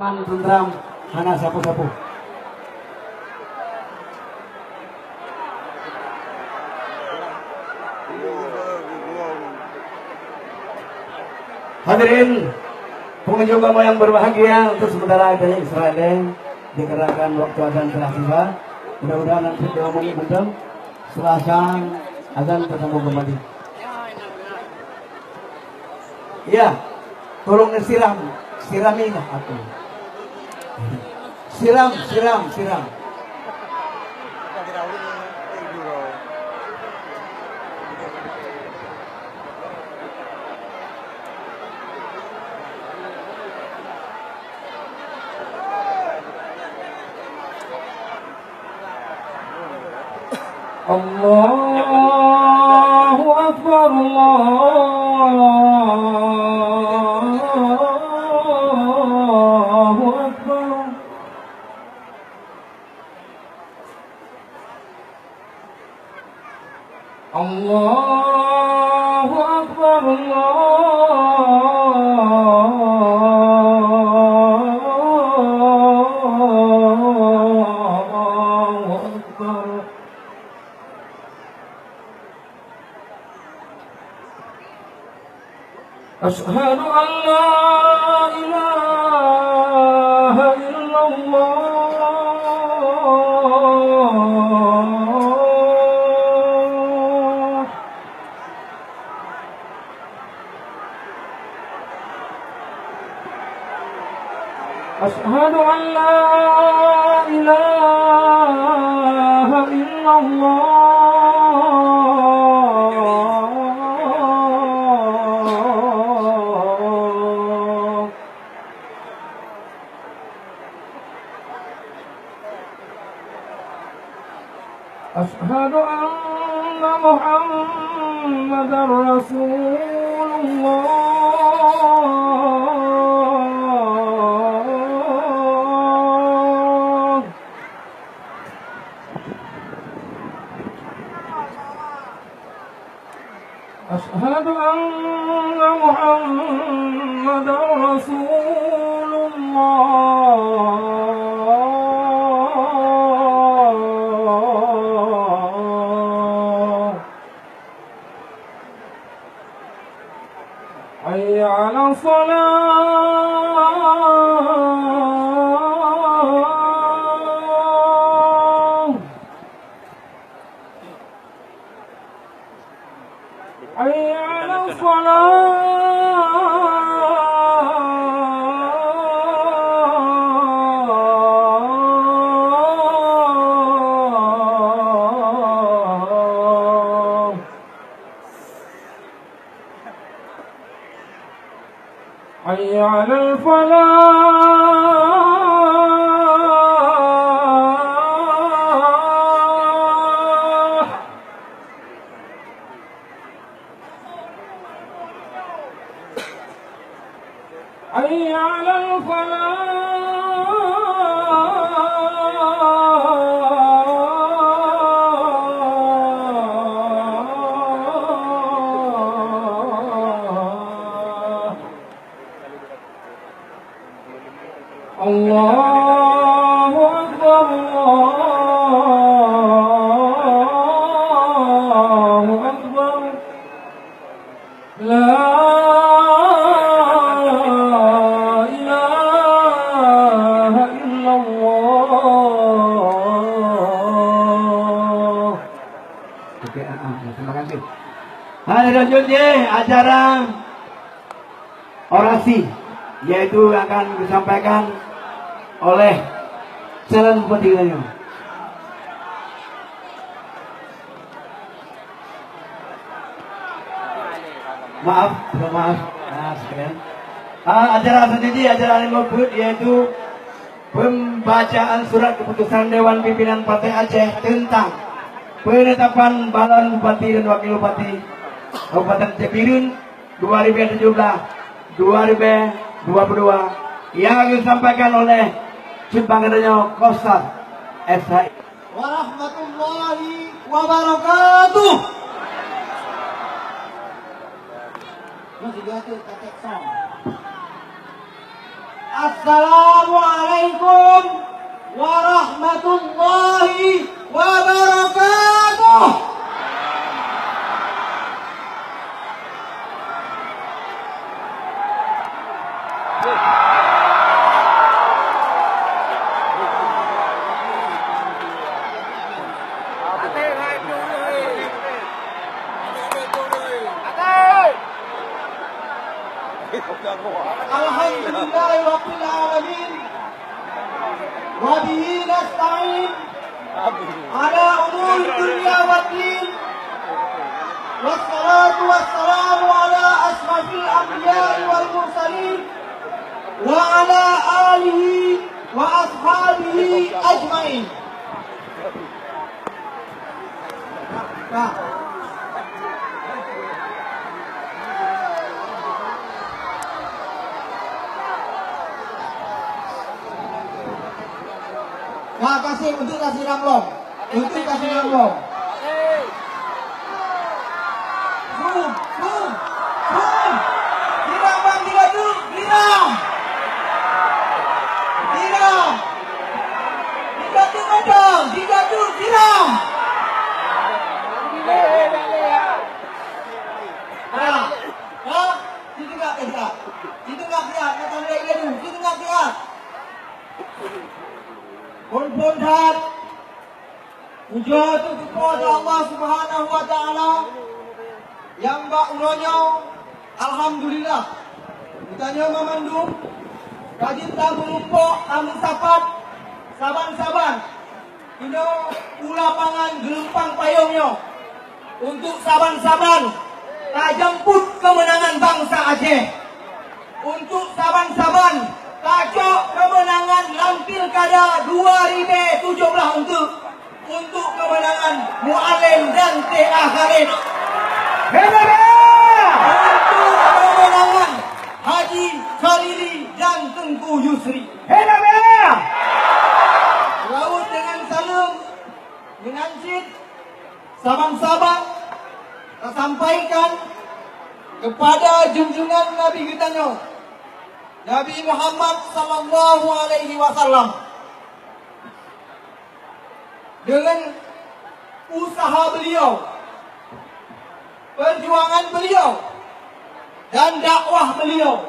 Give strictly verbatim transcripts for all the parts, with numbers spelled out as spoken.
Tentram hana sapeue-sapeue. Hadirin pengunjung kamu yang berbahagia, untuk sementara kita istirahat deh, dikarenakan waktu azan telah tiba. Mudah-mudahan nanti dua menit mantap, setelah azan, azan bersambung kembali. Ya, tolong siram, siramilah aku. Siram, siram, siram. Allahu Akbar, Allahu Akbar. Allahu Akbar, Allahu Akbar. Asyhadu an la ilaha illallah. Asyhadu an la ilaha illallah. Asyhadu anna Muhammadar Rasulullah. Asyhadu anna Muhammadar Rasulullah. Hayya 'alas shalah. Hayya 'alas shalah. Hayya 'alal falah. Hayya 'alal falah. Allahu Akbar, Allahu Akbar. La ilaha illallah. Oke, ah, ah, terima kasih. Hai, lanjut, ye, acara orasi, yaitu akan disampaikan oleh calon bupati geutanyoe. Maaf, mohon maaf. Ah, sekalian. Ah, acara selanjutnya, acara lima puluh, yaitu pembacaan surat keputusan Dewan Pimpinan Partai Aceh tentang penetapan balon bupati dan wakil bupati Kabupaten Aceh Bireuen dua ribu tujuh belas, dua ribu dua puluh dua, yang disampaikan oleh Cut Bang Gubernur Kofsat S H I. Warahmatullahi wabarakatuh. Masih di atas, pakai sound. Assalamualaikum warahmatullahi wabarakatuh. Alhamdulillahirabbil alamin. Wa bihi nasta'in ala umuri dunya waddin. Wassalatu wassalamu ala asyrafil anbiya'i wal mursalin wa ala alihi wa ashabihi ajmain. Nah. Nah, kasih untuk kasih ramlong. Untuk kasih ramlong. Boom, boom, boom. Girang bang, tiga tu, girang. Girang. Tiga tu betul, tiga tu, girang. Ha. Ha. Situ enggak, eh, situ. Situ enggak siap, nak tanda dia tu. Situ enggak siap. Phôn-phôn that. Pujoe teuh keu Po teu Allah Subhanahu wa Taala, nyang bak uroe nyoe, alhamdulillah, geutanyoe mamandum ka jeuet tameurumpok, tameusapat saban-saban keunoe u lapangan Geulumpang Payong nyoe, untuk saban-saban tajeumput keumeunangan bansa Aceh. Untuk saban-saban tacok keumeunangan lam Pilkada dua ribèe tujoh blaih eunteuk untuk keumeunangan Mualem dan T A Khalid. Hidup ya! Untuk keumeunangan Haji Khalili dan Teungku Yusri. Hidup ya! Laweuet deungon saleuem, meunan cit saban-saban tasampaikan keupada junjungan Nabi geutanyoe, Nabi Muhammad sallallahu alaihi wasallam, deungon usaha beliau, perjuangan beliau, dan dakwah beliau,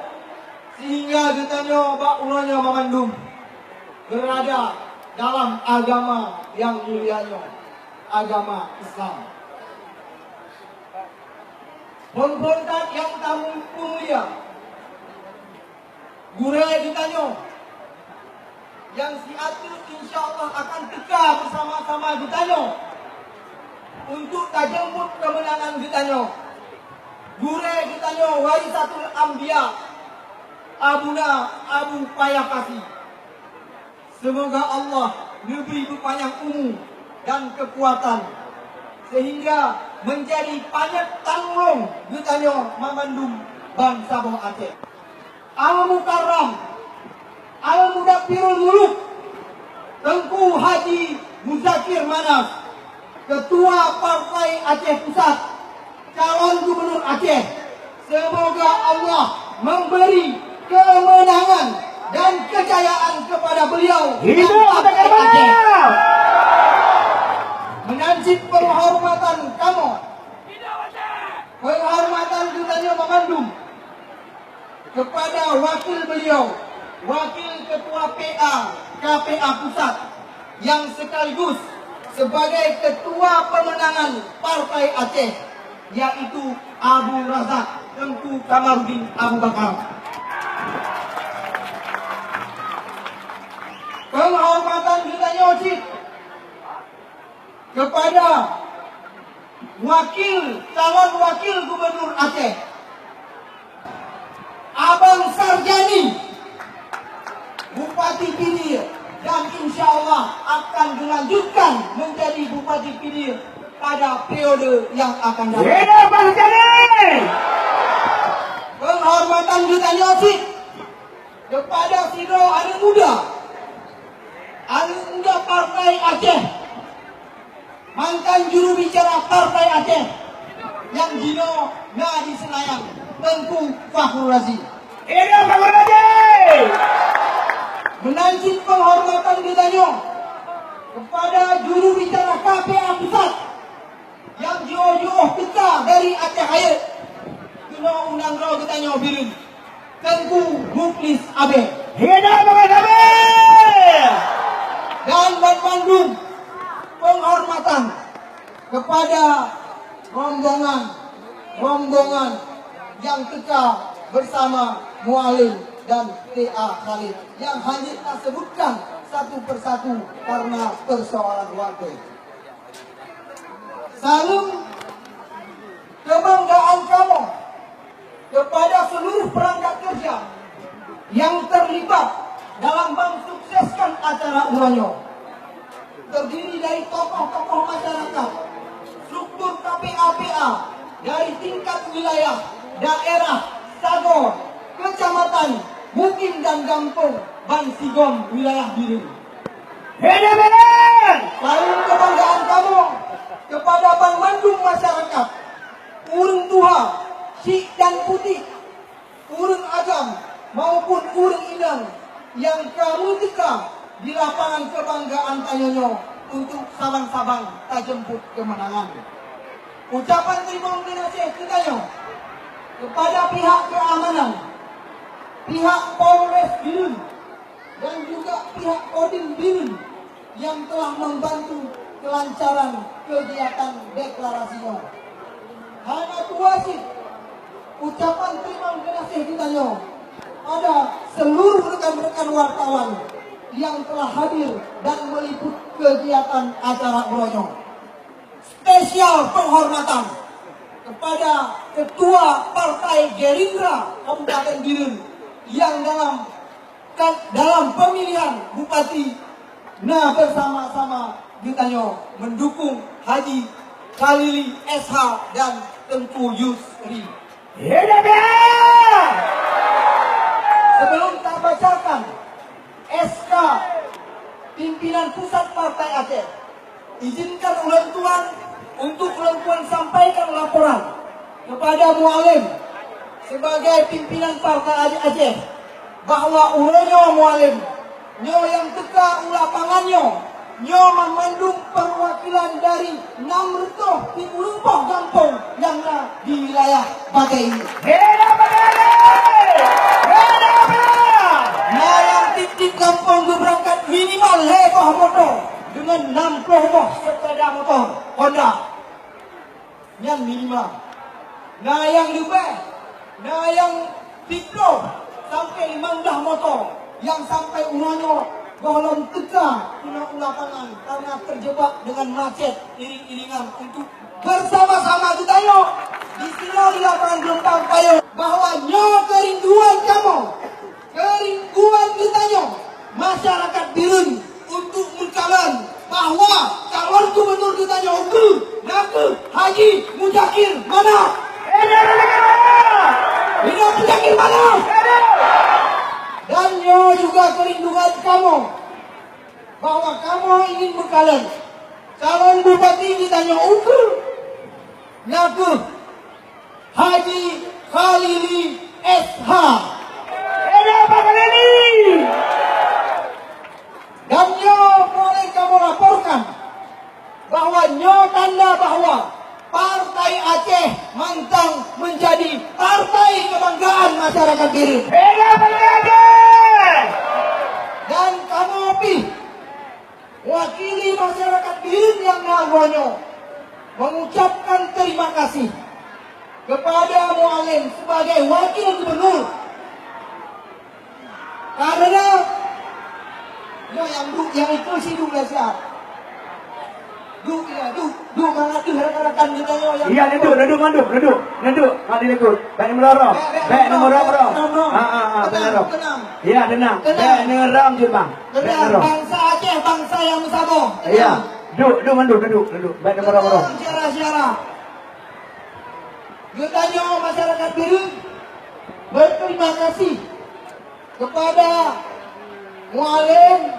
sehingga geutanyoe bak uroe nyoe mamandum beurada dalam agama nyang mulia nyoe, agama Islam. Phôn-phôn that nyang tamu-, peumulia, gurèe geutanyoe nyang siat teuk insya Allah akan teuka beusama-sama geutanyoe untuk tajeumput keumeunangan geutanyoe. Gurèe geutanyoe Warisatul Anbiya, Abuna Abu Paya Pasi. Seumoga Allah neubri beupanyang umu dan keukuatan, seuhingga meunjadi panyöt tanulông geutanyoe mamandum bansaboh Aceh. Al-Mukarram, Al-Mudabbirul Muluk, Teungku Haji Muzakir Manaf, Ketua Partai Aceh Pusat, calon gubernur Aceh, semoga Allah memberi kemenangan dan kejayaan kepada beliau dan Hidup Partai Aceh. Aceh. Meunan cit penghormatan kamoe, penghormatan geutanyoe mamandum kepada wakil beliau, wakil ketua P A K P A Pusat, yang sekaligus sebagai ketua pemenangan Partai Aceh, yaitu Abu Razak Teungku Kamarudin Abu Bakar. Penghormatan geutanyoe cit kepada wakil, calon wakil gubernur Aceh, Abang Sarjani, Bupati Pidie, dan insya Allah akan dilanjutkan menjadi Bupati Pidie pada periode yang akan datang. Hidup Bang Sarjani! Penghormatan geutanyoe cit kepada sidroe aneuk muda, aneuk muda Partai Aceh, mantan juru bicara Partai Aceh nyang jinoe na di Senayan, Teungku Fakhrul Razi. Hidup Fakhrul Razi! Meunan cit peunghormatan geutanyoe keupada jurubicara K P A Pusat nyang jiôh-jiôh teuka dari Aceh Rayeuk, keunoe u nanggroe geutanyoe Bireuen, Teungku Muklis Abee. Hidup Muklis Abee! Dan banmandum peunghormatan keupada rombongan-rombongan nyang teuka beusama Mualem dan T A Khalid nyang hana taseubutkan satu persatu karena peusoalan watée. Saleuem keubanggaan kamoe keupada seuluruh peurangkat keureuja nyang teulibat dalam mensukseskan acara uroe nyoe, teurdiri dari tokoh-tokoh masyarakat, struktur K P A P A dari tingkat wilayah, daerah, sagoe, keucamatan, mukim dan gampông bansigom wilayah Bireuen. Hidup Bireuen! Saleuem keubanggaan kamoe keupada banmandum masyarakat, ureuëng tuha, syik dan putéh, ureuëng agam maupun ureuëng inong nyang ka meuteuka di lapangan keubanggaan tanyoe nyoe untuk saban-saban tajeumpot keumeunangan. Ucapan teurimong geunaséh geutanyoe keupada pihak keuamanan, pihak Polres Bireuen, dan juga pihak Kodim Bireuen nyang telah membantu kelancaran kegiatan deklarasi nyoe. Hana tuwoe cit ucapan teurimong geunaséh geutanyoe pada seuluruh rekan-rekan wartawan nyang telah hadir dan meliput kegiatan acara uroe nyoe. Spesial penghormatan kepada Ketua Partai Gerindra Kabupaten Bireuen nyang dalam, dalam pemilihan bupati na bersama-sama geutanyoe mendukung Haji Khalili S H dan Teungku Yusri. Hidup ya! Sebelum tak bacakan S K pimpinan pusat Partai Aceh, izinkan ulôn tuan untuk ulôn tuan sampaikan laporan kepada Mualem sebagai pimpinan Partai Aceh bahwa uroe nyoe Mualem nyoe nyang teuka u lapangan nyoe, nyoe mandum peuwakilan dari nam reutôh sikureueng poh gampông nyang na di wilayah Batée Inggil. Hidup Batée Inggil! Hidup Batée! Na nyang tiep-tiep gampông geubeurangkat minimal lhée boh moto deungon nam ploh boh sepeda motor Honda. Nyan minimal. Na nyang leubeh, na nyang siploh sampoe limong blah moto nyang sampoe uroe nyoe gohlom teuka keunoe u lapangan karena terjebak dengan macet iring-iringan untuk bersama-sama geutanyoe disinoe di lapangan Geulumpang Payong bahwa nyoe keurinduan kamoe. Keurinduan geutanyoe masyarakat Bireuen untuk meukalon bahwa calon gubernur geutanyoe ukeue na kheueh Haji Muzakir Manaf. Hidup Muzakir Manaf! Dan nyoe juga keurinduan kamoe bahwa kamoe ingin meukalon calon bupati geutanyoe ukeue na kheueh Haji Khalili S H. Hidup Pak Khalili! Dan nyoe boleh kamoe laporkan bahwa nyoe tanda bahwa Partai Aceh mantong menjadi partai kebanggaan masyarakat Bireuen. Hidup Partai Aceh! Dan kamoe pih wakili masyarakat Bireuen nyang na uroe nyoe mengucapkan terima kasih kepada Mualem sebagai wakil gubernur. Karena nyoe nyang duek, nyang ikheun si duek lé siat. Duek, ya, duek, duek mangat deuh rakan-rakan geutanyoe nyang... Iya, neuduek, neuduek mandum, neuduek, neuduek. Ka dilikot. Bèk neumeurong-rong. Bèk neumeurong-rong. Ha, ha, ha, bèk neumeurong. Tenang, tenang. Iya, tenang. Tenang. Bèk neumeurong jeuet, Bang. Bèk neumeurong. Tenang, bangsa Aceh, bangsa nyang meusaboh. Iya. Tenang. Duek, duek mandum, duek, duek. Bèk neumeurong-rong. Tenang, syedara-syedara. Geutanyoe masyarakat Bireuen berterima kasih kepada Mualem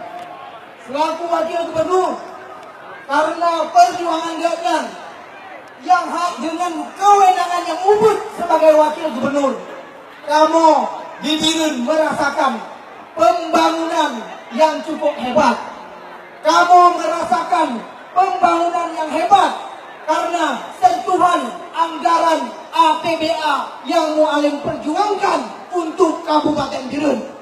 selaku wakil gubernur karena perjuangan gobnyan nyang hak deungon kewenangan nyang ubit sebagai wakil gubernur. Kamoe di Bireuen merasakan pembangunan yang cukup hebat. Kamoe merasakan pembangunan yang hebat karena sentuhan anggaran A P B A yang Mualem perjuangkan untuk Kabupaten Bireuen.